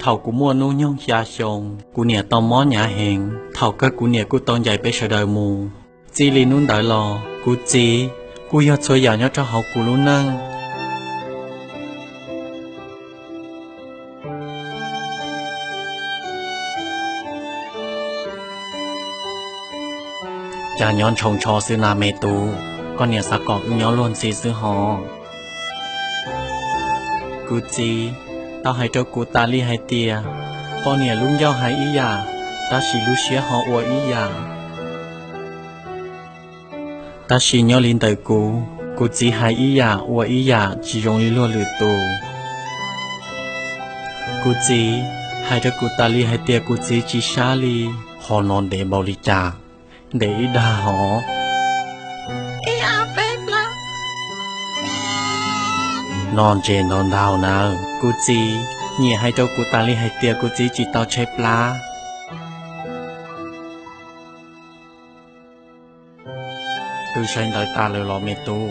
Thaum kuv muaj hnub nyoog xya xyoo, kuv niam tau mob hnyav heev, thaum kawg kuv niam kuj tau ncaim peb sawv daws mus. Txij li hnub ntawd los kuv txiv kuj yog txhua yam nyob rau hauv kuv lub neej. Cas nyob ntshaus ntsho xwb na me tub, koj niam xav kom kuv nyob luag ntxhi xwb hos. Kuv txiv tau hais rau kuv tas li hais tias, poj niam lub ncauj hais ib yam, tab sis lub siab ho ua ib yam. Tab sis nyob li ntawm kuv, kuv txiv hais ib yam ua ib yam tsis zoo li luag lwm tus. Kuv txiv hais rau kuv tas li hais tias kuv txiv tsis sab li. Qhov no ntev npaum li cas? Ntev ib dag hov. Noj ntses ntau ntau nawb. Kuv txiv nyiam hais rau kuv tas li hais tias kuv txiv tsis tau tshaib plab. Twb saib ntawv tas lawm los me tub?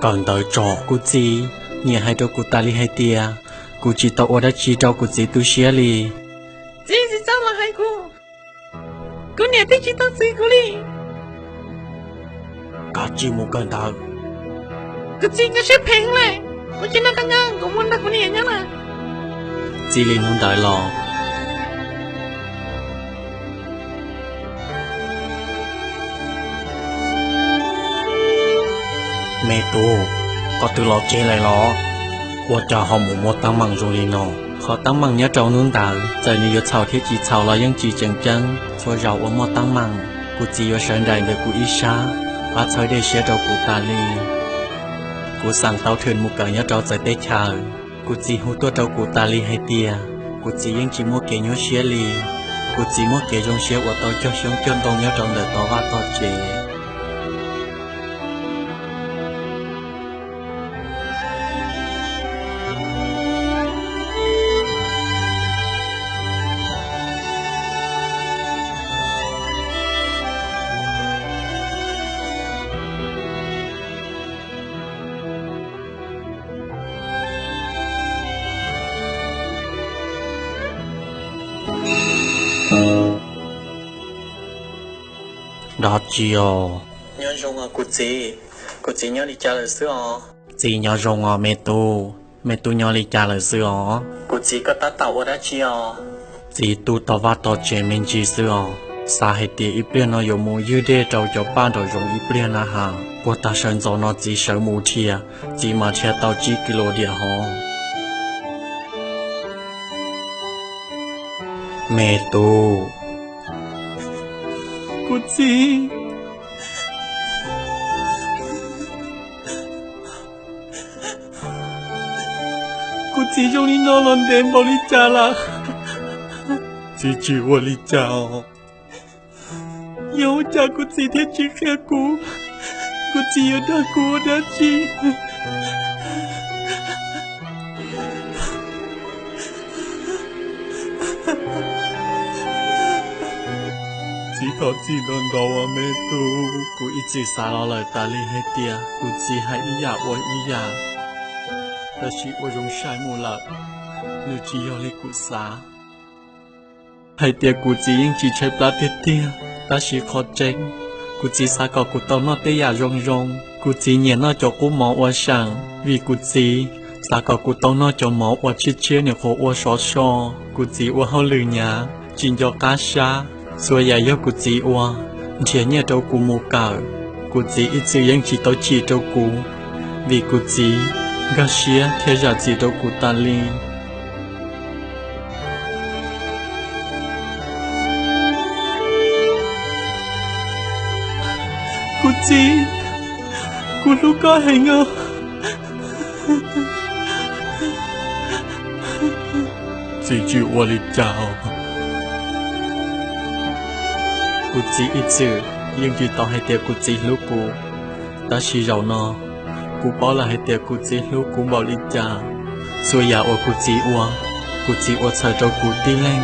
Kawm ntawv tso. Kuv txiv nyiam hais rau kuv tas li hais tias kuv tsis tau ua dab tsi rau kuv txiv tu siab li. Txiv, txiv txhob los hais kuv, kuv niam twb tsis tau txwv kuv li. Koj tsis mus kawm ntawv. Kuv txiv nkawd siab phem lawm, kuv tsis nrog koj nyob, kuv mus nrog kuv niam nyob lawm. Txij li hnub ntawd los. Me tub, koj twb los tsev lawm los? Ua cas ho mus muaj teeb meem zoo li no? Qhov teeb meem nyob rau hnub ntawd txawm nws yuav txhaum thiab tsis txhaum los yeej tsis tseem ceeb. Txhua zaus uas muaj teeb meem, kuv txiv yuav sawv nraim ntawm kuv ib sab, pab txhawb dej siab rau kuv tas li. Kuv xeem tau thwm mus kawm nyob rau txawv teb chaws, kuv txiv hu tuaj rau kuv tas li hais tias kuv txiv yeej tsis muaj kev nyuaj siab li. Kuv txiv muaj kev zoo siab uas tau cog xyoob cog ntoo nyob rau ntawm tog vaj tog tsev. Dab tsi os? Nyob zoo os kuv txiv. Kuv txiv nyob li cas lawm xwb os? Txiv nyob zoo os me tub. Me tub nyob li cas lawm xwb os? Kuv txiv, koj tab tom ua dab tsi os? Txiv tu tog vaj tog tsev me ntsis xwb os. Xav hais tias ib pliag no yuav mus ywg dej rau cov paj nraum zoov ib pliag na has. Puag ta sawv ntxov no txiv sawv mus dhia, txiv mas dhia tau tsib kis lus diam hov. Me tub. Kuv txiv. Kuv txiv zoo li no los ntev npaum li cas lawm? Txiv tsis ua li cas os. Yog ua cas kuv txiv thiaj tsis qhia kuv? Kuv txiv yuav dag kuv ua dab tsi? Txiv thov txim ntau ntau os me tub. Kuv ib txwm xav los lawm tas li hais tias kuv txiv hais ib yam ua ib yam, tab sis ua zoo sai mus lawm, nws tsis yog li kuv xav. Hais tias kuv txiv yeej tsis tshaib plab tiag tiag, tab sis qhov tseeb, kuv txiv xav kom kuv tau noj tej yam zoo zoo. Kuv txiv nyiam noj cov qub mov ua seem, vim kuv txiv xav kom kuv tau noj cov mov uas tshiab tshiab nyuam qhuav ua sov so. Kuv txiv ua hauj lwm hnyav, tsis nco qab sab, txhua yam yog kuv txiv ua, nrhiav nyiaj rau kuv mus kawm. Kuv txiv ib txwm yeej tsis tau chim rau kuv, vim kuv txiv nkag siab thiab zam txim rau kuv tas li. Kuv txiv, kuv hlub koj heev os. Txiv tsis ua li cas. Kuv txiv ib txwm yeej tsis tau hais tias kuv txiv hlub kuv, tab sis zaum no kuv paub lawm hais tias kuv txiv hlub kuv npaum li cas. Txhua yam uas kuv txiv ua, kuv txiv ua txhawm rau kuv tib leeg.